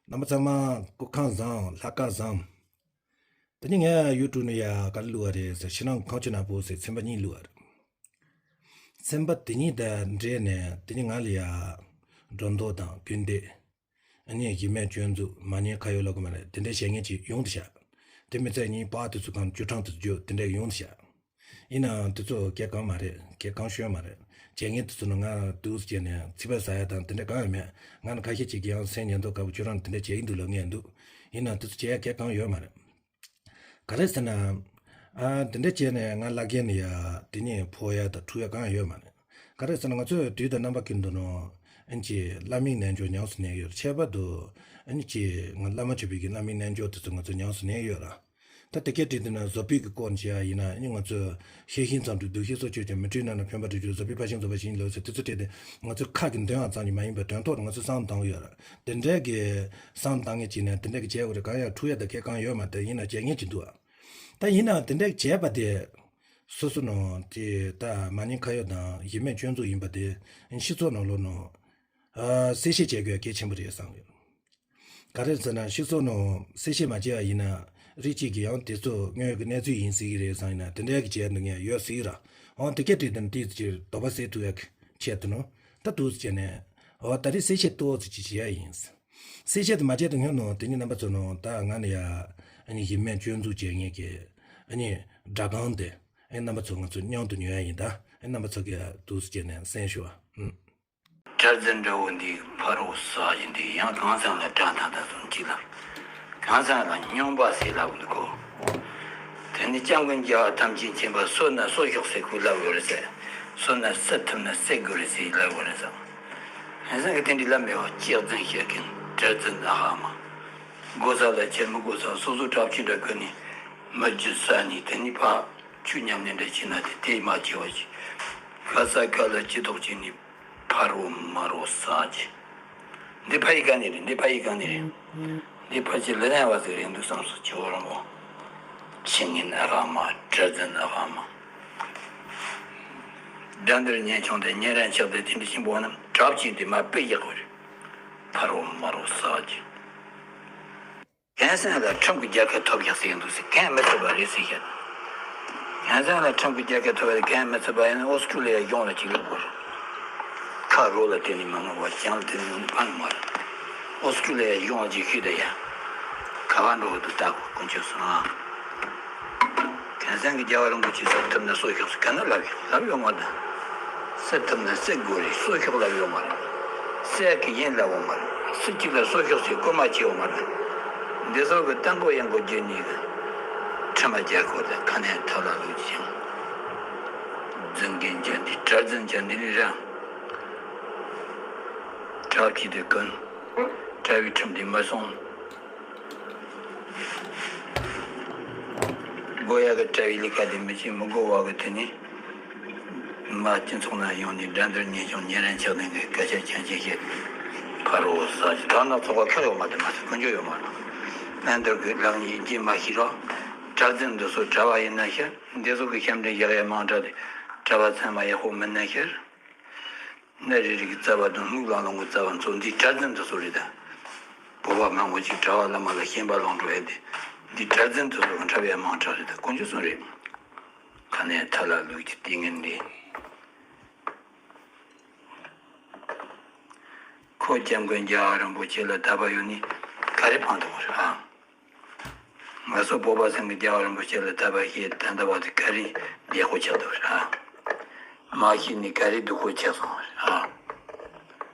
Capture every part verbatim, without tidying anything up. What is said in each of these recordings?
རྣམ་པ་ཚང་མ་སྐུ་ཁམས་བཟང་། ལྷ་སྐལ་བཟང་། དེ་ནས་ངས་ཡུ་ཊུབ་ནས་ཡ་ག་རེ་བླུགས་པ་རེད་ཟེར། ཕྱི་ནང་གང་བྱུང་ན་བོ་ཟེར་ཚན་པ་གཉིས་བླུགས་པ་རེད། ཚན་པ་དེ་གཉིས་དང་འབྲེལ་ནས་དེ་ནས་ང་ལ་ཡ་སྒྲོ་འདོགས་དང་སྐུལ་འདེད། ཨ་ནི་གཞི་མེད་སྐྱོན་འཛུགས། མ་ཉེས་ཁ་གཡོག་ལབ་གི་མ་རེད། དེ་འདྲའི་བྱེད་མཁན་ཅིག་ཡོང་དུ་བྱ། དེ་མི་ཚད་ངའི་པར་དེ་ཚོ་གང་བཅུ་གྲངས་དུ་བརྗོད། དེ་འདྲ་ཡོང་དུ་བྱ། ཡིན་ནའང་དེ་ཚོ་གལ་གང་མ་རེད། གལ་གང་ཤོས་མ་རེད། བྱེད་མཁན་དེ་ཚོ་ནི་ང་དུས་སུ་བྱས་ནས་ཚིག་པ་ཟ་ཡ་དང་དེ་འདྲ་གང་ཡང་མེད། ང་ནི་ཁ་ཤས་ཅིག་གིས་ཡང་སེམས་ཉེན་རྟོག་དཀར་པོ་ཁྱོད་རང་དེ་འདྲ་བྱེད་ཀྱི་འདུག་ལབ་མཁན་འདུག་ཡིན་ནའང་དེ་ཚོ་བྱེད་ཡ་གལ་གང་ཡོད་མ་རེད། ག་རེ་ཟེར་ན། ཨ་དེ་འདྲ་བྱས་ནས་ང་བླ་རྒན་ནི་ཡ་དེ་ནས་ཕོ་ཡ་དང་ཁྲུ་ཡ་གང་ཡང་ཡོད་མ་རེད། ག་རེ་ཟེར་ན་ང་ཚོས་དུས་དང་རྣམ་པ་ཀུན་ཏུ་ནོ། ཨན་ཅི་བླ་མའི་རྣལ་འབྱོར་ཉམས་སུ་ལེན་ཡོད། ཁྱད་པར་དུ་ཨན་ཅི་ང་བླ་མ་མཆོད་པའི་གི་བླ་མའི་རྣལ་འབྱོར་དེ་ཚོ་ང་ཚོས་ཉམས་སུ་ལེན་ཡོད་ར། ད་དེ་སྐད་བྲིས་དུས་ན་བཟོད་པའི་གི་སྐོར་བྱས་ཡ་ཡིན་ན་ཨ་ནི་ང་ཚོས་ཤེས་ཤིང་ཙམ་དུ་སྡུག་ཤེས་སོགས་ཆོས་ཀྱང་མི་སྤྲོས་ན་ན། ཕན་པ་སྒྲུབ་རྒྱུ་བཟོད་པའི་ཕ་ཤིང་བཟོད་པ་བཞིན་ལོ་ཟེར། དེ་ཚོ་བྲིས་ཏེ་ང་ཚོས་ཁ་གི་འདོན་ཡ་ཙམ་གྱིས་མ་ཡིན་པར་དོན་ཐོག་ཏུ་ང་ཚོས་བསམ་བཏང་གི་ཡོད་ར། དེ་འདྲའི་གི་བསམ་བཏང་མཁན་ཅིག་ནས་དེ་འདྲའི་གི་བྱས་པ་རེད། གང་ཡང་འཁྲུག་ཡ་དང་གལ་གང་ཡོད་མ་རེད། ཡིན་ན་བྱེད་མཁན་ཅིག་འདུག་ཨ། ད་ཡིན་ནའང་དེ་འདྲའི་བྱས་པ་དེ་སོ་སོ་ནང་དེ་ད་མ་ཉེས་ཁ་གཡོག་དང་གཞི་མེད་སྐྱོན་འཛུགས་ཡིན་པ་དེ་སྤྱི་ཚོགས་ནང་ལོགས་ནང་གསལ་བཤད་བྱེད་དགོས་གལ་ཆེན་པོ་རེད་བསམ་ཡོད། ག་རེ་ཟེར་ན་སྤྱི་ཚོགས་ནང་གསལ་བཤད་མ་བྱས་པ་ཡིན་ན་རིགས་གཅིག་གིས་ཡང་དེ་ཚོ་དངོས་ཀྱི་གནས་ཚུལ་ཡིན་སྲིད་ཀྱི་རེད་བསམ་ཡིན་ན་དེ་འདྲའི་གི་བྱས་འདུག་མཁན་ཡོད་སྲིད་ར། འོ་དེ་སྐད་བྲིས་དེ་ནི་དེའི་ཚེ་དོགས་པ་སེལ་ཐུབ་ཡག་གི་ཆེད་དུ་ནོ། ད་འདུག་སེ་བྱས་ནས་འོ་ད་རེས་གསལ་བཤད་ཏོག་ཙམ་ཅིག་བྱེད་ཡ་ཡིན། གསལ་བཤད་དེ་མ་བྱས་དུས་སྔོན་ནང་དེ་ཉིད་རྣམ་པ་ཚོ་ནང་ད་ང་ནི་ཡ་ཨ་ནི་གཞི་མེད་སྐྱོན་འཛུགས་བྱེད་མཁན་གྱི་ཨ་ནི་སྒྲ་གང་དེ་ཨ་ནི་རྣམ་པ་ཚོ་ང་ཚོ་མཉམ་དུ་ཉོ་ཡ་ཡིན། ད་ཨ་ནི་རྣམ་པ་ཚོ་གིས་འདུག་སེ་བྱས་ནས་གསན་ཞུ་བ། ཨུམ། གྲྭ་རྫུན་འདྲ་བོ་འདི་ཕ་རོལ་ཟ་བཞིན་འདི་ཡང་གང་ཟག་ལ་དགྲ་དང་དང་གསུམ་གཅིག་ལ། གང་ཟག་ལ་སྨྱོན་པ་ཟེར་ལབ་འདུག་གོ། དེ་ནི་སྐྱབས་མགོན་རྒྱལ་བ་ཐམས་ཅད་མཁྱེན་པ་གསོད་ན་གསོད་ཤོག་ཟེར་ཁོས་ལབ་ཡོད་རེད་ཟེར། གསོད་ན་གསོད་ཐུབ་ན་གསོད་དགོས་རེད་ཟེར་ལབ་ཡོད་རེད་ཟེར། ཧན་སང་གི་དེ་འདྲའི་ལབ་མེད་པ། སྐྱག་རྫུན་བཤད་མཁན་གྲྭ་རྫུན་ཨ་ཧ་མ། དགོས་ས་ལ་ཁྱེར། མི་དགོས་ས་སོ་སོ་གྲྭ་ཆས་འདྲ་གོན་ནས་མི་རྒྱུ་ཟ་ནས་དེ་ནི་ཕ་ཆོས་ཉམས་ལེན་འདྲ་བྱས་ན་དེ་དེ་མ་བྱས་པ་ཞིག་ཁ་ས་ཁ་ལ་ཅི་ཐོག་བྱས་ནས། ཕ་རོལ་མ་རོལ་ཟ་ཅི། འདི་ཕ་ཡི་ག་ནས་རེད། འདི་ཕ་ཡི་ག་ནས་རེད། འདི་ཕ་ཆེ་ལི་ནས་བ་ཟིག་རེད་འདུག་བསམ་སོང་། ཆེ་བོ་རང་བོ། ཆི་ངན་ཨ་ཧ་མ། གྲྭ་རྫུན་ཨ་ཧ་མ། དགྲ་འདུལ་གཉེན་སྐྱོང་དེ་ཉེ་རན་ཆགས་དེ་དེ་འདྲ་ཆེན་པོ་རྣམས་གྲབས་ཀྱིས་དེ་མ་དཔེ་ཡག་པོ་རེད། ཕ་རོལ་མ་རོལ་ཟ་ཅི། ཧན་སན་ལ་ཁྲིམས་ཀྱི་རྒྱལ་ཁ་ཐོབ་ཡག་ཟེར་འདུག་ཟེར། གང་མི་ཚུད་པ་རེད་ཟེར་བཤད། ཧན་སན་ལ་ཁྲིམས་ཀྱི་རྒྱལ་ཁ་ཐོབ་པ་རེད། གང་མི་ཚུད་པ་ཡིན་ན་ཨོ་སི་ཀྲུ་ལི་ཡ་གཞུང་ལ་ཅིག་ལབ་དགོས་རེད། ཁ་རོགས་ལ་བརྟེན་ནས་མ་ངུ་བ་ཅང་ལ་བརྟེན་ནས་ཕན་མ་རེད། ཨོ་སི་ཀྲུ་ལི་ཡ་གཞུང་ལ་ཅིག་ཤོད་དང་ཡ། ག་བ་འགྲོ་གི་འདུག་ལྟ་དགོས། དཀོན་མཆོག་གསུམ་ཨ། ཁ་སང་གི་རྒྱལ་བ་རིན་པོ་ཆེས་གསོད་ཐུབ་ན་གསོད་ཤོག་ཟེར་ག་ན་ལབ་ཡོད། ལབ་ཡོད་མ་རེད། གསོད་ཐུབ་ན་གསོད་དགོས་རེད། གསོད་ཤོག་ལབ་ཡོད་མ་རེད། གསོད་གི་ཡིན་ལབ་ཡོད་མ་རེད། སུ་གཅིག་ལ་གསོད་ཤོག་ཟེར་སྐུལ་མ་བྱས་ཡོད་མ་རེད། འདི་ཚོ་གི་གཏམ་གོ་ཡང་གོ་རྒྱུ་གཉིས་གི་ཁྲིམས་མ་རྒྱག་གོ་ད་ཁ་ནས་ཐབས་ལ་ལུག་ཅིང་། རྫུན་རྒན་ཅན་འདི་གྲྭ་རྫུན་ཅན་འདི་ནི་ར། གྲྭ་བ་གཅིག་དེ་ཀུན། གྲྭ་བའི་ཁྲིམས་འདི་མ་སྲུང་། དགོས་ཡག་གི་གྲྭ་བའི་ལས་ཀ་དེ་མི་བྱེད། མི་དགོས་པ་གི་དེ་ནི་མ་སྤྱི་ཚོགས་ནང་ཡོང་ནས་དགྲ་འདུལ་གཉེན་སྐྱོང་ཉེ་རན་ཆགས་ལྡན་གྱི་སྐད་ཆ་ཆ་ཆེ་བཤད། ཕ་རོལ་ཟ་ཞིག་ད་ན་ཚོགས་པ་ཁ་ཡོད་མ་དེ་མ་ཟད་ཀུན་སྤྱོད་ཡོད་མ་རེད། སྨན་དོན་གྱི་ལག་གཉིས་རྗེས་མ་ཤེས་རོགས། གྲྭ་རྫུན་འདི་ཚོ་གྲྭ་བ་ཡིན་ན་ཤེས། འདི་ཚོ་གི་ཞབས་འདྲེན་བཞག་ཡ་མང་དྲགས་དེ་གྲྭ་བ་ཚང་མ་ཡག་པོ་མིན་ན་ཤེས། སྣ་རིག་རིག་གི་རྩ་བ་དང་སྨུག་ལང་ལང་གི་རྩ་བ་ཚོ་འདི་གྲྭ་རྫུན་དུ་སོང་རེད་ད། བོད་པ་མང་པོ་ཅིག་གྲྭ་བ་བླ་མ་ལ་ཞེན་པ་ལངས་འགྲོ་ཡ་དེ། འདི་གྲྭ་རྫུན་དུ་སོང་གི་འཁྲབ་ཡ་མང་དྲགས་རེད་ད། དཀོན་མཆོག་གསུམ་རེད། ཁ་ནས་ཐ་ལ་ལུག་གི་ལྟས་ངན་རེད། ཁོ་སྐྱབས་མགོན་རྒྱལ་བ་རིན་པོ་ཆེ་ལ་དད་པ་ཡོད་ནི་ག་རེ་ཕན་ཐོགས་རེད་ཨ། ང་ཚོ་བོད་པ་ཚང་གི་རྒྱལ་བ་རིན་པོ་ཆེ་ལ་དད་པ་བྱེད་ད་ལྟ་བར་དུ་ག་རེ་ལེགས་པོ་ཆགས་འདུག་ར། མ་ཤེས་ནས་ག་རེ་སྡུག་པོ་ཆགས་སོང་ར།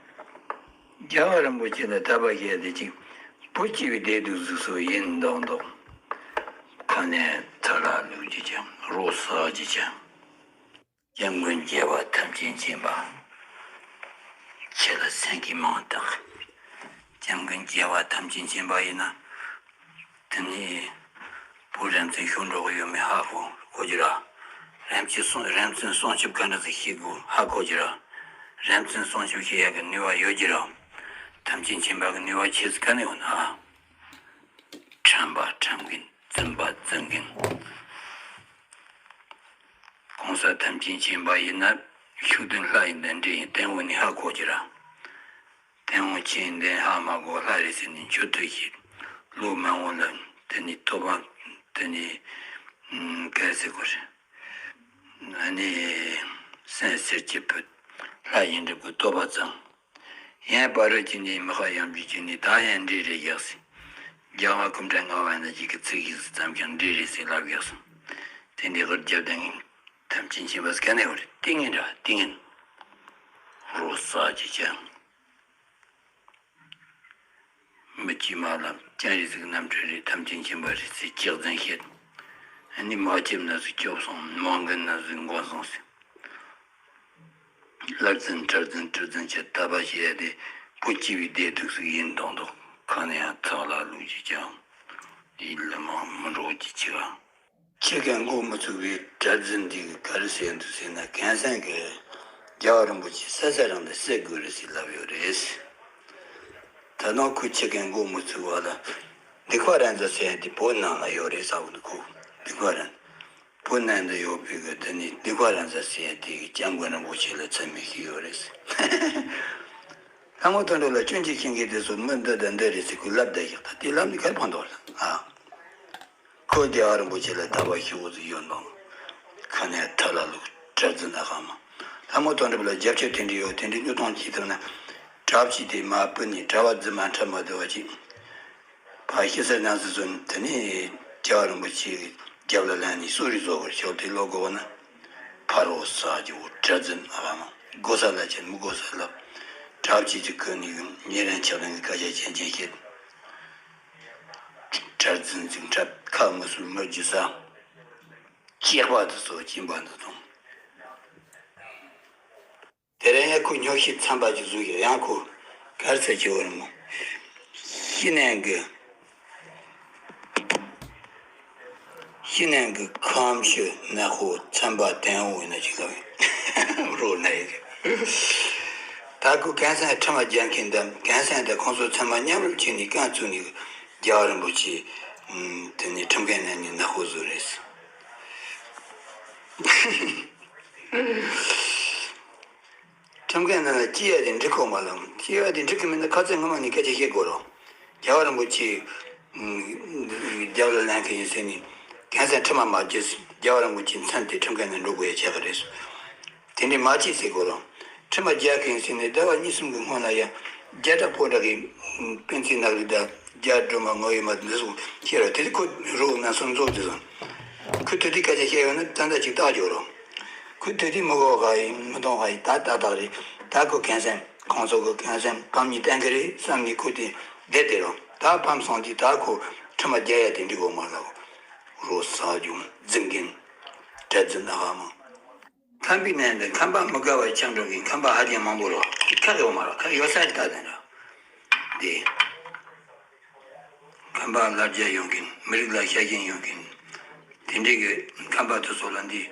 རྒྱལ་བ་རིན་པོ་ཆེ་ལ་དད་པ་བྱེད་དེ་ཅིག་བུ་སྐྱེས་པའི་བདེ་སྡུག་གཟུགས་སུ་ཡིན་མདོག་མདོག་ཁ་ནས་ཐ་ལ་ལུག་ཅི་ཅང་རོ་ཟ་ཅི་ཅང་། སྐྱབས་མགོན་རྒྱལ་བ་ཐམས་ཅད་མཁྱེན་པ། ཁྱེད་ལ་སེང་གེ་མང་དག་སྐྱབས་མགོན་རྒྱལ་བ་ཐམས་ཅད་མཁྱེན་པ་ཡིན་ན། དེ་ནི་བོད་རིམ་བྱོན་ཤོར་འགྲོ་གི་ཡོད་མེད་ཧ་གོ་གོ་རྒྱུ་ར། རིམ་བྱོན་སྲུང་རིམ་བྱོན་སྲུང་སྐྱོབ་ག་འདྲ་ཞིག་བྱེད་དགོས་ཧ་གོ་རྒྱུ་ར། རིམ་བྱོན་སྲུང་སྐྱོབ་བྱེད་ཡག་གི་ནུས་པ་ཡོད་རྒྱུ་ར། ཐམས་ཅད་མཁྱེན་པ་གི་ནུས་པ་ཆེ་ས་ག་ནས་ཡོང་ན། ཁྲམ་པ་ཁྲམ་མཁན། རྫུན་པ་རྫུན་མཁན། གོང་ས་ཐམས་ཅད་མཁྱེན་པ་ཡིན་ན་ཤུགས་ལྡན་ལྷ་ཡིན་དང་འདྲེ་ཡིན་བསྟན་འོག་ནས་ཧ་གོ་རྒྱུ་ར། ཨེ་འོང་ཆེན་འདན་ཧ་མ་གོ་ལྷ་རེད་ཟེར་ནས་མཆོད་བསྟོད་བྱེད། ལོ་མ་འོང་ལ་དེ་ནི་སྟོབས་པ་དེ་ནི་གལ་སྲིད་གོ་རེད། ཨ་ནི་སེམས་སེར་གྱི་བུ་ལྷ་ཡིན་འདྲ་བུ་སྟོབས་པ་ཙམ། ཡང་བར་རོ་གྱི་ནི་མི་ཁ་ཡང་བྱི་གྱི་ནི་ད་ཡང་འདྲི་རེ་རྒྱག་སྲིད། རྒྱ་བ་ཀུམ་ཕྲན་ང་བ་ན་ཅིག་གི་ཚིག་ཞིག་ཙམ་ཀྱང་འདྲི་རེ་སྲིད་ལབ་རྒྱག་སོང་། དེ་འདི་གར་རྒྱབ་དང་ཐམས་ཅད་མཁྱེན་པ་ག་ནས་བར་ཏིང་ངེ་འདྲ་ཏིང་ངེ་རོ་ས་ཅི་ཅང་། མི་གཅིག་མ་ལ་སྤྱན་རིས་ཟིག་རྣམ་འཕྲུལ་རེད་ཐམས་ཅད་མཁྱེན་པ་རེད་ཟེར་ལྕགས་འཛིན་བཤད། ཨ་ནི་མ་ཁྱེབ་ན་ཟིག་སྐྱོབ་སོང་མ་འགན་ན་ཟིག་མགོ་སོང་ཟེར། ལར་འཛིན་གྲར་འཛིན་གྲུ་འཛིན་གྱི་ལྟ་བ་བྱེད་ཡ་དེ་བུ་སྐྱེ་བའི་བདེ་སྡུག་ཟིག་ཡིན་མདོག་མདོག་ཁ་ནས་ཡང་ཚག་ལ་ལུག་ཅིག་ཀྱང་ཡིད་ལ་མ་མི་འགྲོ་ཅི་ཆེ་བ། ཁྱི་གན་མགོ་མི་ཚུགས་པའི་གྲར་འཛིན་འདི་གི་ག་རེ་ཟེར་འདུག་ཟེར་ན་གན་སན་གི་རྒྱལ་བ་རིན་པོ་ཆེ་ས་ས་རང་དུ་བསད་དགོས་རེད་ཟེར་ལབ་ཡོད་རེད། ད་ནང་ཁོ་ཁྱི་གན་མགོ་མི་ཚུགས་པ་ལ་སྡིག་པ་རན་ཟ་ཟེར་ཡ་དེ་བོད་ནང་ལ་ཡོད་རེད་ས་བོ་འདུག་ཁོ་སྡིག་པ་རན། བོད་ནང་དུ་ཡོད་པའི་གི་དེ་ནི་སྡིག་པ་རན་ཟ་ཟེར་ཡ་དེ་གི་སྐྱབས་མགོན་རིན་པོ་ཆེ་ལ་མཚན་སྨད་ཞིག་ཡོད་རེད། ལྷ་མོ་དོན་གྲུབ་ལ་སྐྱོན་གྱི་ཤིང་གི་དེ་ཚོ་མི་འདི་དང་འདི་རེད་ཟེར་ཁོས་ལབ་བསྡད་ཡག་ད་དེ་ལབ་ནི་གར་ཕན་ཐོགས་ལ་ཨ། ཁོས་རྒྱལ་བ་རིན་པོ་ཆེ་ལ་ལྟ་བ་ཞིབ་པོ་ཟིག་ཡོད་འདུག་ཁ་ནས་ཐ་ལ་ལུག་གྲ་རྫུན་ན་ཧ་མ། ལྷ་མོ་དོན་གྲུབ་ལ་རྒྱབ་སྐྱོར་དེ་འདྲ་ཡོད་དེ་འདྲ་སྨྱུ་གཏོང་བྱེད་ཐུབ་ན། གྲྭ་བཞི་དེ་མ་བུད་ནས་གྲྭ་བ་རྫུན་མ་འཁྲབ་མ་བསྡད་པ་ཅིག་ཕ་ཤི་སར་ནང་སུ་སོན་དེ་ནས་རྒྱལ་བ་རིན་པོ་ཆེའི་རྒྱབ་ལ་ལངས་ནས་གསོལ་རས་བཟོ་བར་ཤོག་དེ་ལོ་དགོས་ན། ཕ་རོ་ས་ཀྱི་འུ་གྲ་རྫུན་ཨ་བ་མ་དགོས་ས་ལ་ཆེན་མི་དགོས་ས་ལ། གྲྭ་བཞི་ཅིག་ཁོས་ནས་ཉེ་རན་ཆགས་ལེན་གྱི་སྐད་ཆ་ཆེན་ཆེན་བཤད། གྲ་རྫུན་ཅིག་འཁྲབ་ཁ་མི་སུ་མི་རྒྱུ་ས། སྐྱེས་པ་དུ་སོ་སྦྱིན་པ་འདི་དང་། དེ་རིང་ཡང་ཁོས་སྨྱོ་ཤེས་ཚན་པ་ཅིག་བཟོས་ཡོད། ཡང་ཁོ་གར་ཚེ་ཆེ་བོ་རིང་མོ། ཤི་ནན་གི་ཤི་ནན་གི་ཁམ་ཤི་ནག་པོ་ཚན་པ་དན་འོ་ཡིན་ན་ཅིག་ལབ་ཡོད། རོ་ན་ཡིན། ད་ཁོ་གན་སན་ཁྲི་མ་རྒྱལ་མཁན་དང་གན་སན་དང་ཁོང་ཚོ་ཚང་མ་མཉམ་རུབ་བྱས་ནས་རྐང་བཙུགས་ནས་རྒྱལ་བ་རིན་པོ་ཆེ་དེ་ནས་ཁྲིམས་འགལ་ནང་ནས་ནག་པོ་བཟོས་རེད། ཁྲིམས་འགལ་ནང་ལ་སྐྱེས་ཡ་དེ་འགྲིག་གོ་མ་ལ། སྐྱེས་ཡ་དེ་འགྲིག་གི་མིན་ན་ཁ་ཚན་སྔོན་མ་ནས་སྐད་ཆ་བཤད་དགོས་རོགས། རྒྱལ་བ་རིན་པོ་ཆེ་རྒྱབ་ལ་ལེན་གི་ཡིན་ཟེར་ནས་གན་སན་ཁྲི་མ་མ་བརྒྱབ། རྒྱལ་བ་རིན་པོ་ཆེ་མཚན་དེ་ཁྲིམས་འགལ་ནང་འགྲོ་དགོས་ཡ་བྱས་གི་རེད། དེ་འདྲའི་མ་བྱེད་ཟེར་དགོས་རོགས། ཁྲི་མ་རྒྱག་གི་ཡིན་ཟེར་ནས་ཟླ་བ་གཉིས་གསུམ་གི་སྔོན་ལ་ཡ་རྒྱ་གྲྭ་ཕོ་བྲང་གི་སྤུན་མཆེད་ནག་རིགས་དང་རྒྱ་སྒྲོལ་མ་ངོ་ཡོད་མ་འདི་ཚོ་ཤེས་ར་དེ་དུས་ཁོ་རོགས་ན་སོང་ཚོགས་དེ་སོང་། ཁོས་དེ་དུས་སྐད་ཆ་བཤད་ཡོད་ན་ཏན་ཏན་ཅིག་བཏགས་འཇོག་རོགས། ཁོས་དེ་དུས་མི་གོ་ག་ཡིན་མི་གཏོང་ག་ཡིན་ད་ཏག་ཏག་རེད། ད་ཁོ་གན་སན་ཁོང་ཚོ་གི་གན་སན་ཕམ་ཉེས་བསྟན་གི་རེད་བསམ་ནས་ཁོ་དེ་བསྡད་དེ་རོགས། ད་ཕམ་སོང་དུས་ད་ཁོ་ཁྲི་མ་རྒྱག་ཡ་དེ་འགྲིག་གོ་མ་ལ་རོ་ས་རྒྱུང་རྫུན་རྒན་གྲ་རྫུན་ན་ཧ་མ། ཁམས་པའི་ནང་དུ་ཁམས་པ་མི་དགའ་བ་ཆགས་འགྲོ་མཁན་ཁམས་པ་ཧ་ཅང་མང་པོ་རོ། ཁག་ཡོད་མ་རོ། ཁག་ཡོད་ས་ལྟ་དང་འདྲ། འདི། ཁམས་པ་ལ་རྒྱ་ཡོང་མཁན་མི་རིགས་ལ་ཤ་ཞེན་ཡོང་མཁན། དེ་འདྲའི་གི་ཁམས་པ་དེ་ཚོ་ལ་འདི།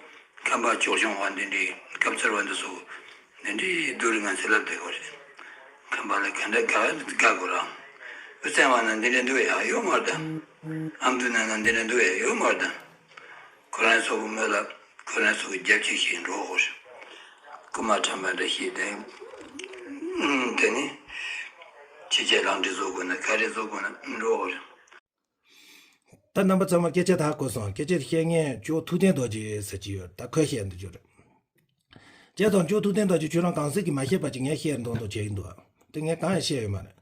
ཁམས་པ་ཕྱོགས་སྐྱོང་བ་འདི་འདྲའི་སྐབས་འཚོལ་བ་འདི་ཚོ། འདི་འདྲའི་སྡུག་རུ་ང་ཚེ་ལབ་བསྡད་ཡོད་རེད། ཁམས་པ་ལ་ག་འདྲ་དགའ་དགའ་དགོས་ར། དབུ་བཙན་བ་ན་འདི་འདྲ་འདུག་ཡ་ཡོད་མ་རེད་ད། ཨ་མདོ་ན་ན་འདི་འདྲ་འདུག་ཡ་ཡོད་མ་རེད་ད། ཁོ་རང་ཚོ་གི་མི་ལ་ཁོ་རང་ཚོ་གི་རྒྱབ་སྐྱོར་བྱེད་འགྲོ་དགོས་རེད། རྐུ་མ་ཁྲམ་པ་འདྲ་བྱས་ཏེ། དེ་ནི་ཕྱི་རྒྱལ་ལག་འབྲེལ་བཟོ་དགོས་ན་ག་རེ་བཟོ་དགོས་ན་འགྲོ་དགོས་རེད། ད་རྣམ་པ་ཚང་མ་སྐད་ཆ་ད་གོ་སོང་། སྐད་ཆ་བཤད་མཁན་ཇོ་ཐུབ་བསྟན་རྡོ་རྗེ་ཟེར་གྱི་ཡོད། ད་ཁོས་བཤད་འདི་ཇོ་རེད། བྱས་ཙང་ཇོ་ཐུབ་བསྟན་རྡོ་རྗེ་ཁྱོད་རང་གང་ཟག་གིས་མ་བཤད་པ་ཅིག་ངས་བཤད་མདོག་མདོག་བྱས་ཀྱི་འདུག་དེ་ངས་གང་ཡང་བཤད་ཡོད་མ་རེད།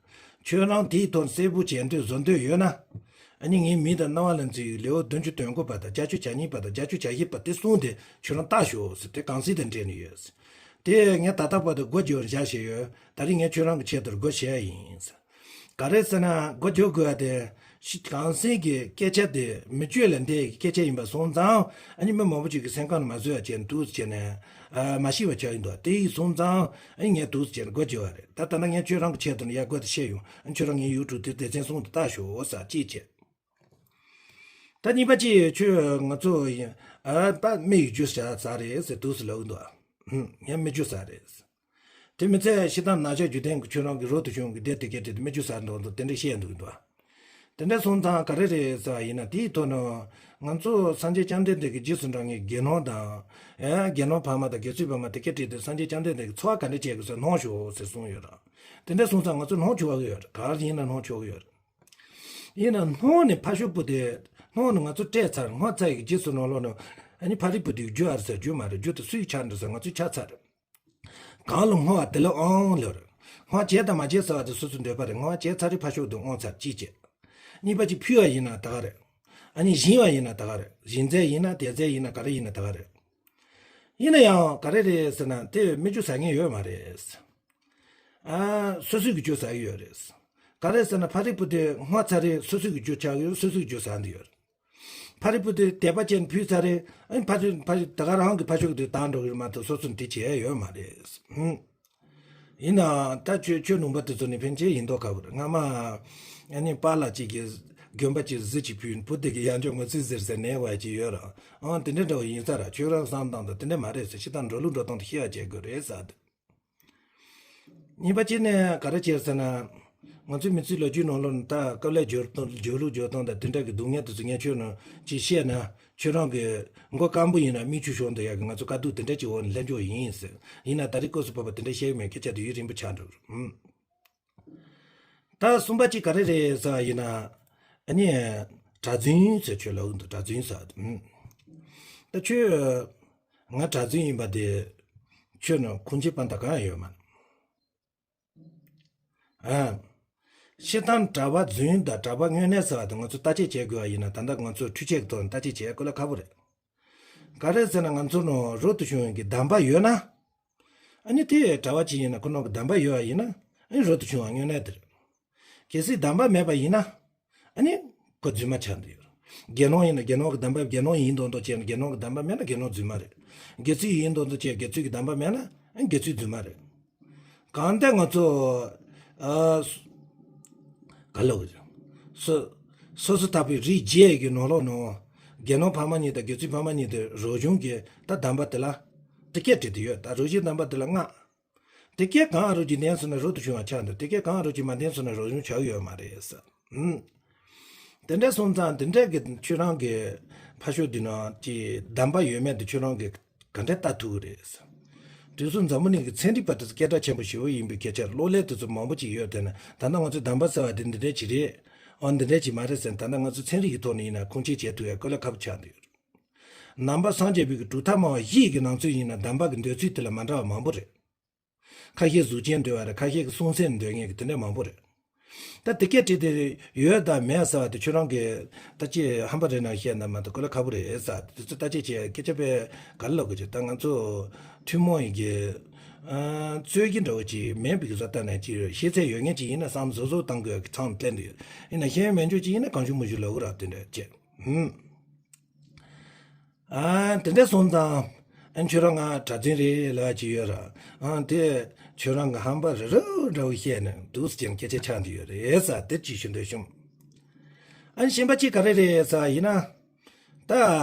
ཁྱོད་རང་དེའི་ཐོག་གསལ་པོ་བྱེད་འདོད་བཟོ་འདོད་ཡོད་ན། ཨ་ནི་ངའི་མིང་དང་རྣ་བ་ལ་འཛིན་ཡིག་ལེའུ་བདུན་ཅུ་དོན་དགུ་པ་དང་བརྒྱད་ཅུ་གྱ་གཉིས་པ་དང་བརྒྱད་ཅུ་གྱ་བཞི་པ་དེ་གསུངས་ཏེ་ཁྱོད་རང་བལྟ་ཤོག་ཟེར་དེ་གང་ཟག་དང་འབྲེལ་ནས་ཡོད། དེ་ངས་ད་ལྟ་བར་དུ་སྒོ་རྒྱག་བཞག་བཞག་ཡོད། ད་རེས་ངས་ཁྱོད་རང་གི་ཆེད་དུ་སྒོ་ཕྱེ་ཡ་ཡིན། ག་རེ་ཟེར་ན་སྒོ་རྒྱག་དགོས་ཡ་དེ། ཤི་གང་ཟག་གི་སྐད་ཆ་དེ་མི་སྤྱོད་ལ་འདས་ཀྱི་སྐད་ཆ་ཡིན་པ་སོང་ཙང་ཨ་ནི་མི་མང་པོ་ཅིག་གི་སེམས་ཁམས་མ་བཟོད་ཡ་བྱས་ནས་འདུག་སེ་བྱས་ནས་ཨ་མ་ཤི་བ་ཆགས་ཡིན་འདུག་དེ་ཡིན་སོང་ཙང་ཨ་ནི་ངས་འདུག་སེ་བྱས་ནས་སྒོ་རྒྱག་པ་རེད། ད་ད་ལྟ་ངས་ཁྱོད་རང་གི་ཆེད་དུ་ནི་ཡ་སྒོ་དེ་ཕྱེ་ཡོང་། ཨ་ནི་ཁྱོད་རང་ངའི་ཡུ་ཊུབ་དེ་སྡེ་ཚན་གསུམ་དུ་ལྟ་ཤོག་ཟེར་གཅིག་བྱས། ད་གཉིས་པ་གཅིག་ཁྱོད་ང་ཚོ་ཡིན་ཨ་ད་མི་ཡི་རྒྱུ་ཟ་ཟ་རེད་ཟེར་འདུག་སེ་ལབ་ཀྱི་འདུག་ཨ། ངས་མི་རྒྱུ་ཟ་རེད། དེ་མི་ཚད་ཤི་སྟངས་ན་ཆ་རྒྱུ་ལྡན་གྱི་ཁྱོད་རང་གི་རོ་དུ་བྱུང་གི་བསྡད་དེ་སྐད་བྲིས་ཏེ་མི་རྒྱུ་ཟ་འདུག་འདུག་དེ་འདྲ་བཤད་འདུག་འདུག་དེ་འདྲ་སོང་ཙང་ག་རེ་རེད་ཟེར་བ་ཡིན་ན་དེའི་ཐོག་ནས་ང་ཚོ་སངས་རྒྱས་བཅོམ་ལྡན་འདས་ཀྱི་རྗེས་སུ་འབྲང་མཁན་དགེ་སློང་དང་ཨེ་དགེ་སློང་ཕ་མ་དང་དགེ་ཚུལ་ཕ་མ་དེ་སྐད་བྲིས་ཏེ་སངས་རྒྱས་བཅོམ་ལྡན་འདས་ཀྱི་འཚོ་བ་ག་འདྲ་བྱེད་དགོས་ཟེར་གནང་ཤོག་ཟེར་གསུངས་ཡོད་ར། དེ་འདྲ་སོང་ཙང་ང་ཚོ་སྣང་ཆོག་གི་ཡོད་རེད། ག་རེ་ཡིན་ན་སྣང་ཆོག་གི་ཡོད་རེད། ཡིན་ན་སྣང་ནས་ཕར་ཕྱོགས་པོ་དེ་སྣང་ནས་ང་ཚོ་སྤྲད་ཚར། སྔོ་ཚར་ཡི་རྗེས་སུ་ནང་ལོགས་ནས་ཨ་ནི་ཕ་རི་པོ་དེ་རྒྱུ་ཨ་རེད་ཟེར། རྒྱུ་མ་རེད། རྒྱུ་དེ་སུའི་ཆ་འདྲ་ཟེར། ང་ཚོའི་ཆ་ཚར་རེད། གང་ལ་སྔོ་བ་དེ་ལ་ཨང་ལོར། སྔོ་བྱས་དང་མ་བྱས་ཟེར་བ་དེ་སོ་སོའི་འདོད་པ་རེད། སྔོ་བ་བྱས་ཚར་རེད། ཕར་ཕྱོགས་དེ་ཨང་ཚར་གཅིག་བྱས། གཉིས་པ་ཅིག་ཕུལ་བ་ཡིན་ན་ད་ག་རེད། ཨ་ནི་བཞེས་པ་ཡིན་ན་ད་ག་རེད། བཞེས་རྫས་ཡིན་ན་དལ་རྫས་ཡིན་ན་ག་རེ་ཡིན་ན་ད་ག་རེད། ཡིན་ན་ཡང་ག་རེ་རེད་ཟེར་ན་དེ་སྨན་བཅོས་ཟ་མཁན་ཡོད་མ་རེད། ཨ། སོ་སོའི་གི་རྒྱུ་ཟ་གི་ཡོད་རེད། ག་རེ་ཟེར་ན་ཕ་རི་པོ་དེ་སྔོ་ཚར་རེད། སོ་སོའི་གི་རྒྱུ་ཆགས་ཡོད། སོ་སོའི་གི་རྒྱུ་ཟ་འདི་ཡོད་རེད། ཕ་རི་པོ་དེ་དད་པ་ཅན་ཕུལ་ཚར་རེད། ཨ་ནི་ཕ་རི་ཕ་རི་ད་ག་རང་གི་ཕ་ཕྱོགས་དེ་བཏང་འགྲོ་གི་རེད་མ་གཏོགས་སོ་སོ་འདི་བྱས་ཡོད་མ་རེད། ཧུམ། ཡིན་ནའང་ད་ཁྱོད་ཁྱོད་ལུང་པ་དེ་ཚོ་ནི་ཕན་ཆེ་ཡིན་མདོག་ཁ་བོར། སྔ་མ་ཨ་ནི་པཱ་ལགས་གཅིག་གིས་དགོན་པ་གཅིག་གཟི་གཅིག་ཕུལ། བུ་དེ་གིས་ཡང་ཅོག་མ་ཚུད་ཟེར་ཟེར་ནས་བ་ཅིག་ཡོད་ར། ཨང་དེ་འདྲ་འདྲ་བོ་ཡིན་ས་ར། ཁྱོད་རང་བསམ་སྟངས་དང་དེ་འདྲ་མ་རེད་ཟེར། སྤྱིར་བཏང་འགྲོ་ལུགས་འགྲོ་སྟངས་དེ་ཤེས་ཡ་བྱེད་དགོས་རེད་ཟེར་དུས། གཉིས་པ་གཅིག་ནས་ག་རེ་བྱས་ཟེར་ན། ང་ཚོའི་མི་ཚེའི་ལོ་རྒྱུས་ནང་ལོགས་ནས་ད་དཀའ་ལས་སྦྱོར་སྟངས་སྦྱོར་ལུགས་སྦྱོར་སྟངས་དང་དེ་འདྲ་གི་སྡུག་བསྔལ་དེ་ཚོ་ངས་ཁྱོད་རང་ཅིག་བཤད་ན། ཁྱོད་རང་གི་མགོ་སྐམ་པོ་ཡིན་ན་མིག་ཆུ་ཤོར་འདུག་ཡ་གི། ང་ཚོ་དཀའ་སྡུག་དེ་འདྲ་ཅིག་འོག་ནས་སླེབས་འཇོག་ཡིན་ཟེར། ཡིན་ན་ད་རེས་སྐབས་སུ་བབས་པ་དེ་འདྲ་བཤད་ཀྱི་མེད། སྐད་ཆ་དེ་ཡུན་རིང་པོ་ཆགས་འགྲོ་གི་རེད། ད་གསུམ་པ་གཅིག་ག་རེ་རེད་ཟེར་བ་ཡིན་ན། ཨ་ནི། གྲྭ་བཙུན་ཟེར་ཁྱོད་ལབ་ཀྱི་འདུག་གྲྭ་བཙུན་ཟེར། ཨུམ། ད་ཁྱོད། ང་གྲྭ་བཙུན་ཡིན་པ་དེ། ཁྱོད་ནང་ཁུངས་སྐྱེལ་དཔང་རྟགས་གང་ཡང་ཡོད་མ་རེད། ཨ། སྤྱིར་བཏང་གྲྭ་པ་རྫུན་དང་གྲྭ་པ་དངོས་གནས་ཟེར་བ་དེ་ང་ཚོ་བརྟག་དཔྱད་བྱེད་དགོས་པ་ཡིན་ན། ད་ལྟ་ང་ཚོ་འཕྲུལ་ཆས་ཀྱི་ཐོག་ནས་བརྟག་དཔྱད་བྱེད་དགོས་ལ་ཁག་པོ་རེད། ག་རེ་ཟེར་ན་ང་ཚོ་ནང་རབ་ཏུ་བྱུང་བའི་གདམས་པ་ཡོད་ན། ཨ་ནི་དེ་གྲྭ་པ་ཅིག་ཡིན་ན་ཁོ་ནང་གི་གདམས་པ་ཡོད་པ་ཡིན་ན། ཨ་ནི་རབ་ཏུ་བྱུང་བ་དངོས་གནས་དེ་རེད། གལ་སྲིད་གདམས་པ་མེད་པ་ཡིན་ན། ཨ་ནི་ཁོ་རྫུན་མ་ཆགས་འདུག་ཡོད། དགེ་སློང་ཡིན་ན་དགེ་སློང་གི་གདམས་པ་དགེ་སློང་ཡིན་མདོག་མདོག་བྱས་ན་དགེ་སློང་གི་གདམས་པ་མེད་ན་དགེ་སློང་རྫུན་མ་རེད། དགེ་ཚུལ་ཡིན་མདོག་མདོག་བྱས་དགེ་ཚུལ་གྱི་གདམས་པ་མེད་ན་ཨ་ནི་དགེ་ཚུལ་རྫུན་མ་རེད། གང་ལྟར་ང་ཚོ། ཨ། ག་ལབ་དགོས། སོ། སོ་སོ་ཐར་པའི་རིགས་བརྒྱད་ཀྱི་ནང་ལོགས་ནང་། དགེ་སློང་ཕ་མ་གཉིས་དང་དགེ་ཚུལ་ཕ་མ་གཉིས་དེ་རབ་བྱུང་གི་ད་གདམས་པ་དེ་ལ། དེ་སྐད་བྲིས་ཏེ་ཡོད། ད་རབ་བྱུང་གདམས་པ་དེ་ལ་ལྔ། དེ་སྐད་གང་རུ་ཅིག་ལྡན་སོང་ན་རབ་ཏུ་བྱུང་བ་ཆགས་འདུག་དེ་སྐད་གང་རུ་ཅིག་མ་ལྡན་སོང་ན་རབ་བྱུང་ཆགས་ཡོད་མ་རེད་ཟེར། ཨུམ། དེ་འདྲ་སོང་ཙང་དེ་འདྲ་གི་ཁྱོད་རང་གི་ཕ་ཤོ་འདི་ནང་གི་གདམས་པ་ཡོད་མེད་དེ་ཁྱོད་རང་གི་ག་འདྲ་ལྟ་ཐུབ་ཀྱི་རེད་ཟེར། དེ་ཚོ་འཛམ་བུ་གླིང་གི་ཚན་རིག་པ་དེ་ཚོ་སྐད་གྲགས་ཆེན་པོ་ཞེ་པོ་ཡིན་པའི་སྐད་ཆ་རེད། གློག་ཀླད་དེ་ཚོ་མང་པོ་ཅིག་ཡོད་དེ་ན། ད་ལྟ་ང་ཚོས་གདམས་པ་ཟེར་བ་དེ་འདི་འདྲ་ཅིག་རེད། ཨོ་འདི་འདྲ་ཅིག་མ་རེད་ཟེར་ན། ད་ལྟ་ང་ཚོ་ཚན་རིག་གི་ཐོག་ནས་ཡིན་ན་ཁུངས་སྐྱེལ་བྱེད་ཐུབ་ཡ་དཀའ་ལས་ཁག་པོ་ཆགས་འདུག་ཡོད་རེད། ནང་པ་སངས་རྒྱས་པའི་གི་གྲུབ་མཐའ་སྨྲ་བ་བཞི་གི་ནང་ཚུད་ཡིན་ན་གདམས་པ་གི་འདོད་ཚུལ་དེ་ལ་མ་འདྲ་བ་མང་པོ་རེད། ཁ་ཤས་གཟུགས་ཅན་འདོད་པ་རེད། ཁ་ཤས་ཀྱིས་གསུང་སེམས་འདོད་མཁན་གྱི་དེ་འདྲ་མང་པོ་རེད། ད་དེ་སྐད་བྲིས་ཏེ་ཡོད་དང་མེད་ཟེར་བ་དེ་ཁྱོད་རང་གིས་ད་ཅི་ཧམ་པ་རེད་ན་བཤད་ན་མ་གཏོགས་དཀའ་ལས་ཁག་པོ་རེད་ཟེར། དེ་ཚོ་ད་ཅི་བྱས་སྐད་ཆ་དཔེ་ག་ལ་ལབ་དགོས་ཀྱི། ད་ང་ཚོ་ཐུན་མོང་ཡི་གི་ཨ་རྩོད་ཀྱི་འདྲ་བོ་ཅིག་མིན་པའི་གི་བཟོ་ལྟ་ནས་ཅིག་ཤེས་ཚད་ཡོད་མཁན་ཅིག་ཡིན་ན་བསམ་བཟོ་བཟོ་བཏང་དགོས་ཀྱི་མཚམས་བསྟན་འདུག་ཡིན་ན་ཤེས་ཡོན་མེད་འཇོག་ཅིག་ཡིན་ན་གང་བྱུང་མང་བྱུང་ལབ་གི་ར། དེ་འདྲ་བྱས། ཧུམ། ཨ། དེ་འདྲ་སོང་ཙང་། ཨ། ཁྱོད་རང་ང་གྲྭ་བཙུན་རེད་ལབ་ཅིག་ཡོད་ར། ཨ། དེ་ཁྱོད་རང་གི་ཧམ་པ་རི་རབ་འདྲ་བོ་བཤད་ནས་འདུག་སེ་ཀྱང་སྐད་ཆ་ཆགས་འདི་ཡོད་རེད་ཟེར། དེ་ཅིག་ཞུ་འདོད་བྱུང་། ཨ། གཞན་པ་གཅིག་ག་རེ་རེད་ཟེར་བ་ཡིན་ན། ད་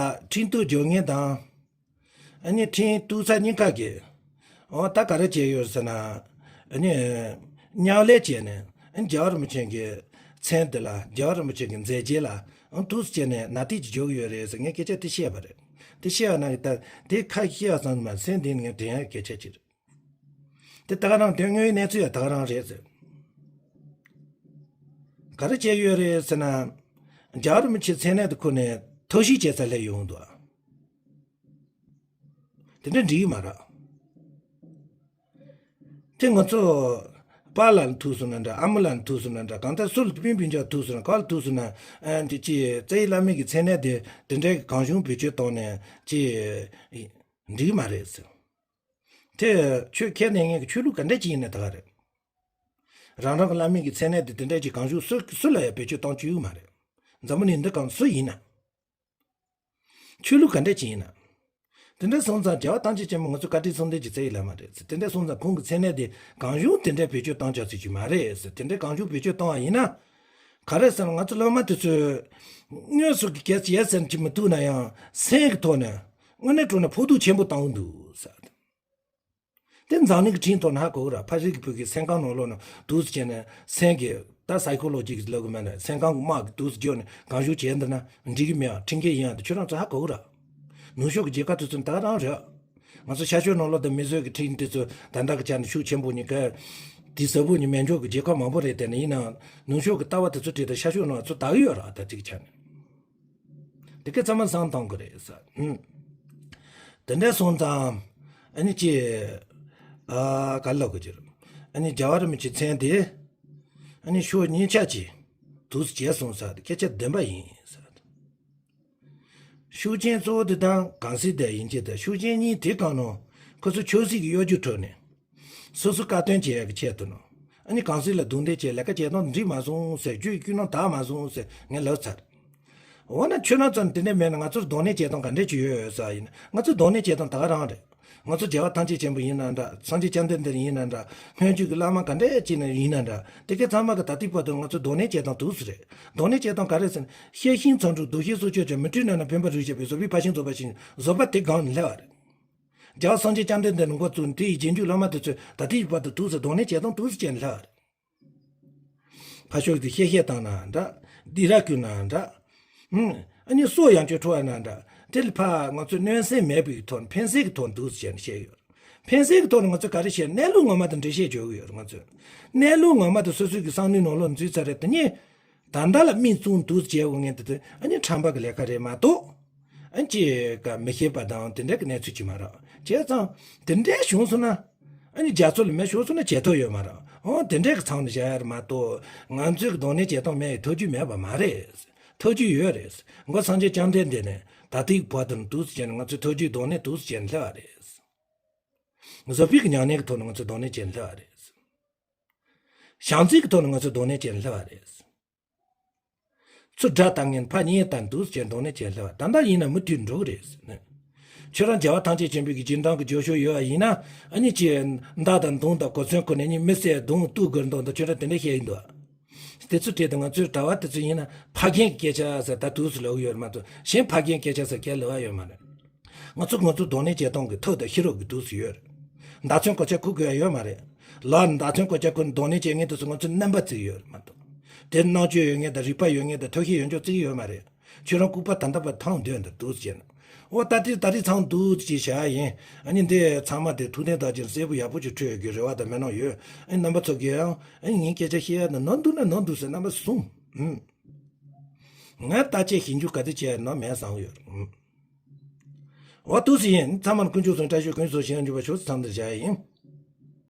འཕྲིན་གཏོང་རྒྱག་མཁན་དང་། ཨ་ནི་འཕྲིན་གཏོང་ས་གཉིས་ཀ་གི། འོ་ད་ག་རེ་བྱས་ཡོད་ཟེར་ན། ཨ་ནི་མཉམ་ལས་བྱས་ནས། ཨ། རྒྱལ་བ་རིན་པོ་ཆེ་གི་མཚན་དེ་ལ། རྒྱལ་བ་རིན་པོ་ཆེ་གི་མཛད་རྗེས་ལ། ཨ། འདུག་སེ་བྱས་ནས་ནང་དེ་ཅིག་འཇོག་གི་ཡོད་རེད་ཟེར་ངས་སྐད་ཆ་དེ་བཤད་པ་རེད། དེ་བཤད་པ་ན་ད་དེ་ཁ་བཤད་པ་ཙམ་མ་ཟད་དེ་ནི་ངས་དྲན་ཡག་སྐད་ཆ་ཅིག་རེད། དེ་ད་ག་རང་དོན་དངོས་གནས་ཚུལ་ཡང་ད་ག་རང་རེད་ཟེར། ག་རེ་བྱས་ཡོད་རེད་ཟེར་ན། རྒྱལ་བ་རིན་པོ་ཆེ་མཚན་གནས་དེ་ཁུར་ནས་ཐབས་ཤེས་བྱེད་ས་སླེབས་ཡོང་འདུག་དེ་འདྲ་འགྲིག་གི་མ་རེད། དེ་ང་ཚོ་པཱ་ལགས་ལ་ཐུག་སོང་ན་འདྲ། ཨ་མ་ལགས་ལ་ཐུག་སོང་ན་འདྲ། གང་ལྟར་སུ་ལ་སྤུན་སྤུན་ཀྱག་ཐུག་སོང་ན། ག་ལ་ཐུག་སོང་ན། ཨ། དེ་ཅི་རྩ་བའི་བླ་མའི་གི་མཚན་གནས་དེ་དེ་འདྲའི་གང་བྱུང་བེད་སྤྱོད་བཏང་ནས་ཅི་འགྲིག་གི་མ་རེད་ཟེར། དེ་ཆོས་ཁས་ལེན་མཁན་གྱི་ཆོས་ལུགས་ག་འདྲ་ཅིག་ཡིན་ན་ད་ག་རེད། རང་རང་གི་བླ་མའི་གི་མཚན་གནས་དེ་དེ་འདྲ་ཅིག་གང་བྱུང་སུ་སུ་ལ་ཡང་བེད་སྤྱོད་བཏང་བཅུག་གི་མ་རེད། འཛམ་བུ་གླིང་འདི་སྒང་སུ་ཡིན་ན། ཆོས་ལུགས་ག་འདྲ་ཅིག་ཡིན་ན། དེ་འདྲ་སོང་ཙང་རྒྱལ་བ་ཐམས་ཅད་མཁྱེན་པ་ང་ཚོ་བཀའ་དྲིན་གསུམ་ལྡན་གྱི་རྩ་བའི་བླ་མ་རེད་ཟེར། དེ་འདྲ་སོང་ཙང་ཁོང་གི་མཚན་གནས་དེ་གང་བྱུང་དེ་འདྲ་བེད་སྤྱོད་བཏང་ཆོག་ཟེར་གྱི་མ་རེད་ཟེར། དེ་འདྲ་གང་བྱུང་བེད་སྤྱོད་བཏང་བ་ཡིན་ན། ག་རེ་ཟེར་ན་ང་ཚོ་སློབ་མ་དེ་ཚོས་དངོས་སུ་གི་གལ་ཆེ་ཟེར་གྱི་མི་འདུག་ན་ཡང་སེམས་ཀྱི་ཐོག་ནས་དངོས་གནས་དྲང་གནས་ཕོག་ཐུག་ཆེན་པོ་བཏང་གི་འདུག་ཟེར། དེ་འཛམ་གླིང་གི་ཁྲིམས་ཐོག་ནས་ཧ་གོ་གི་ར། ཕ་རི་གི་བུ་གི་སེམས་ཁམས་ནང་ལོགས་ནས་འདུག་སེ་བྱས་ནས་སེམས་ཀྱི་ད་སའི་ཁོ་ལོ་ཇི་གི་ལབ་གི་མེད་ན། སེམས་ཁམས་ཀྱི་དམག་གི་འདུག་སེ་བརྒྱབ་ནས་གང་བྱུང་བྱས་འདི་ན་འགྲིག་གི་མེད་ཨ། ཁྲིམས་འགལ་ཡིན་ཨ། དེ་ཁྱོད་རང་ཚོ་ཧ་གོ་གི་ར། ནུབ་ཕྱོགས་ཀྱི་རྒྱལ་ཁབ་དེ་ཚོ་ད་ག་རང་རེད། ང་ཚོ་ཤར་ཕྱོགས་ནང་ལོགས་དང་མི་བཟོས་ཀྱི་ཁྲིམས་དེ་ཚོ་ད་ལྟ་གི་ཆ་ནས་ཤུགས་ཆེན་པོ་ནི་ག་དེ་ཟབ་པོ་ཉིད་མེད་འཇོག་གི་རྒྱལ་ཁབ་མང་པོ་རེད། དེ་ནི་ཡིན་ནའང་ནུབ་ཕྱོགས་ཀྱི་ལྟ་བ་དེ་ཚོ་བྲིས་དང་ཤར་ཕྱོགས་ནང་ཚོ་དག་ཡོད་ར། ད་གཅིག་ཆ་ནས་དེ་ག་ཚང་མ་བསམ་བཏང་དགོས་རེད་ས། ཨུམ། དེ་འདྲ་སོང་ཙང་ཨ་ནི་ཅི། ཨ་ག་ལ་གོ་ཅིར། ཨ་ནི་རྒྱལ་བ་རིན་པོ་ཆེའི་མཚན་དེ་ཨ་ནི་ཕྱོགས་གཉིས་ཆ་གཅིག་དུས་སུ་བྱས་སོང་ས་དེ་སྐད་ཆ་བདེན་པ་ཡིན་ས། ཤུགས་རྐྱེན་གཙོ་བོ་དེ་དང་གང་ཟག་དེ་ཡིན་གྱི་དེ། ཤུགས་རྐྱེན་གཉིས་དེ་གང་ནོ། ཁོ་ཚོ་ཆོས་སྲིད་ཀྱི་གཡོ་སྒྱུ་ཁྲོད་ནས་སོ་སོ་དཀའ་སྟོན་བྱེད་ཡག་གི་ཆེད་དུ་ནོ། ཨ་ནི་གང་ཟག་ལ་རྡུང་རྡེག་བྱས། ལས་ཀ་བྱེད་སྟངས་འགྲིག་མ་སོང་ཟེར། རྒྱུ་ཡི་རྒྱུ་ནོར་དག་མ་སོང་ཟེར་ངས་ལབ་ཚར། འོ་ན་ཁྱོད་རང་ཚོ་དེ་འདྲ་མེད་ན་ང་ཚོར་རྡུང་རྡེག་བྱེད་སྟངས་ག་འདྲ་ཅིག་ཡོད་ཡོད་ས་ཡིན། ང་ཚོ་རྡུང་རྡེག་བྱེད་སྟངས་ད་ག་རང་རེད། ང་ཚོ་རྒྱལ་བ་ཐམས་ཅད་མཁྱེན་པ་ཡིན་ན་འདྲ། སངས་རྒྱས་བཅོམ་ལྡན་འདས་ཡིན་ན་འདྲ། སྔོན་བྱོན་གྱི་བླ་མ་ག་འདྲ་ཅིག་ནས་ཡིན་ན་འདྲ། དེ་གའི་ཚང་མ་གི་ད་ལྟའི་བར་དུ་ང་ཚོ་རྡུང་རྡེག་བྱེད་སྟངས་དུས་སུ་རེད། རྡུང་རྡེག་བྱེད་སྟངས་ག་རེ་ཟེར་ན། ཤེས་ཤིང་ཚོལ་འགྲོ་འདུ་ཤེས་སོགས་ཆོས་ཅན། མི་འཁྲུལ་ནང་ན་བུམ་པར་རིག་བྱེད་པའི་བཟོད་པའི་ཕར་ཕྱིན་རྫོགས་པ་ཞིག་བཟོད་པ་དེ་སྒང་ནས་སླེབས་པ་རེད། རྒྱལ་བ་སངས་རྒྱས་བཅོམ་ལྡན་འདས་ནས་འགོ་བཙུགས་ནས་དེའི་རྗེས་འཇུག་བླ་མ་དེ་ཚོས་ད་ལྟའི་བར་དུ་དུས་སུ་རྡུང་རྡེག་བྱེད་སྟངས་དུས་སུ་བྱས་ནས་སླེབས་པ་རེད། ཕར་ཕྱོགས་ཀྱི་བཤད་བཤད་བཏང་ན་འདྲ། སྡིགས་ར་བསྐུལ་ན་འདྲ། ཨ་ནི་སྲོག་ཡང་བཅད་འཕྲོག་པ་ན་འདྲ། དེ་ལ་ཕར་ང་ཚོས་གནོད་སེམས་མེད་པའི་ཐོག་ནས་ཕན་སེམས་ཀྱི་ཐོག་ནས་འདུག་ཟེར་ནས་བཤད་ཡོད། ཕན་སེམས་ཀྱི་ཐོག་ནས་ང་ཚོས་ག་རེ་བཤད། གནས་ལུགས་ངོ་མ་དང་འགྲེལ་བཤད་བརྗོད་ཀྱི་ཡོད་རེད། ང་ཚོས་གནས་ལུགས་ངོ་མ་དེ་སོ་སོའི་གི་བསམ་བློའི་ནང་ལོགས་འཛུལ་ཚར་རེད། དེ་ནས་ད་ལྟ་ལ་མིག་བཙུམ་འདུག་བྱས་འོང་མཁན་དེ་ཚོ་ཨ་ནི་ཁྲམ་པ་གི་ལས་ཀ་རེད་མ་གཏོགས། ཨ་ཅེ་ཀ་མི་ཤེས་པ་དང་དེ་འདྲ་གི་གནས་ཚུལ་ཅིག་མ་རེད། བྱས་ཙང་དེ་འདྲ་བྱུང་སོང་ན། ཨ་ནི་རྒྱ་མཚོ་ལ་མེ་ཤོར་སོང་ན་བྱེད་ཐབས་ཡོད་མ་རེད། འོ་དེ་འདྲ་གི་ཚང་ནས་བཞག་ཡ་རེད་མ་གཏོགས། ང་ཚོས་གི་རྡུང་རྡེག་བྱེད་སྟངས་མེད་ཡ་ཐབས་ཇུས་མེད་པ་མ་རེད། ཐབས་ཇུས་ཡོད་རེད། མགོ་སངས་རྒྱས་བཅོམ་ལྡན་འདས་ནས་ད་ལྟའི་བར་དུ་འདུག་ཟེར་ནས་ང་ཚོས་ཐབས་ཇུས་རྡུང་རྡེག་འདུག་ཟེར་ནས་སླེབས་པ་རེད། བཟོད་པའི་གི་མྱ་ངན་གི་ཐོག་ནས་ང་ཚོས་རྡུང་རྡེག་བྱས་ནས་སླེབས་པ་རེད། བྱམས་བརྩེ་གི་ཐོག་ནས་ང་ཚོས་རྡུང་རྡེག་བྱས་ནས་སླེབས་པ་རེད། ཚུར་དགྲ་བཏང་ངན་ཕར་ཉེས་བཏང་འདུག་ཟེར་རྡུང་རྡེག་བྱས་སླེབས་པ། ད་ལྟ་ཡིན་ན་མུ་མཐུད་འགྲོ་གི་རེད་ཟེར་ནས། ཁྱོད་རང་རྒྱལ་བ་ཐམས་ཅད་མཁྱེན་པའི་གི་སྦྱིན་བདག་གི་རྒྱུ་ཤོག་ཡོད་པ་ཡིན་ན། ཨ་ནི་ཅི་མདའ་དང་མདུང་དང་གོ་མཚོན་ཁུར་ནས་ནི་མི་བསད་མདུང་གཏུག་དགོས་འདུག་ད་ཁྱོད་རང་དེ་འདྲ་བཤད་ཡིན་འདུག་དེ་ཚོ་བྲིས་ཏེ་ང་ཚོའི་གྲྭ་བ་དེ་ཚོ་ཡིན་ན་ཕ་རྒན་གྱི་སྐད་ཆ་ཟེར་ད་དུས་སུ་ལབ་ཡོད་མ་གཏོགས། གཞན་ཕ་རྒན་སྐད་ཆ་ཟེར་སྐད་ལབ་ཡ་ཡོད་མ་རེད། ང་ཚོ་ང་ཚོ་རྡུང་རྡེག་བྱེད་སྟངས་ཀྱི་ཐབས་དང་ཤེས་རབ་ཀྱི་དུས་སུ་ཡོད་རེད། མདའ་མཚོན་གོ་ཆ་ཁུར་དགོས་ཡ་ཡོད་མ་རེད། ལག་ནས་མདའ་མཚོན་གོ་ཆ་ཁུར་ནས་རྡུང་རྡེག་བྱེད་མཁན་དེ་ཚོ་ང་ཚོ་རྣམ་པ་ཚོ་ཡོད་རེད་མ་གཏོགས། དེར་རྣམ་དཔྱོད་ཡོད་མཁན་དང་རིག་པ་ཡོད་མཁན་དང་ཐབས་ཤེས་ཡོད་མཁན་ཅིག་ཡོད་མ་རེད། ཁྱོད་རང་ལྐུགས་པ་ད་ལྟ་བར་ཐང་སྡོད་འདུག་འདུག་ཟེར་ན། འོ་ད་དེ་ད་རེས་ཚང་འདུག་ཅེས་བྱ་ཡ་ཡིན། ཨ་ནི་འདི་ཚང་མ་དེ་ཐུགས་བདེན་ལྟར་གྱི་གསལ་པོ་ཡག་པོ་ཅིག་འཕྲོད་ཡོད་ཀྱི་རེ་བ་དང་སྨོན་ལམ་ཡོད། ཨ་ནི་རྣམ་པ་ཚོ་གིས་ཡང་ཨ་ནི་ངའི་སྐད་ཆ་བཤད་ཡ་ནི་ནོར་འདུག་ན་ནོར་འདུག་ཟེར། རྣམ་པ་གསུམ། ཨུམ། ང་ལྟ་དཔྱད་ཞིབ་འཇུག་ག་ཚོད་བྱས་ནོར་མེད་བསམ་ཡོད། འོ་འདུག་སེ་ཡིན། ཚང་མར་དཀོན་མཆོག་གསུམ་བཀྲ་ཤིས་ཀུན་སྩལ་ཞིང་འཇུག་པ་ཞུ་ཚང་དུ་བྱ་ཡིན།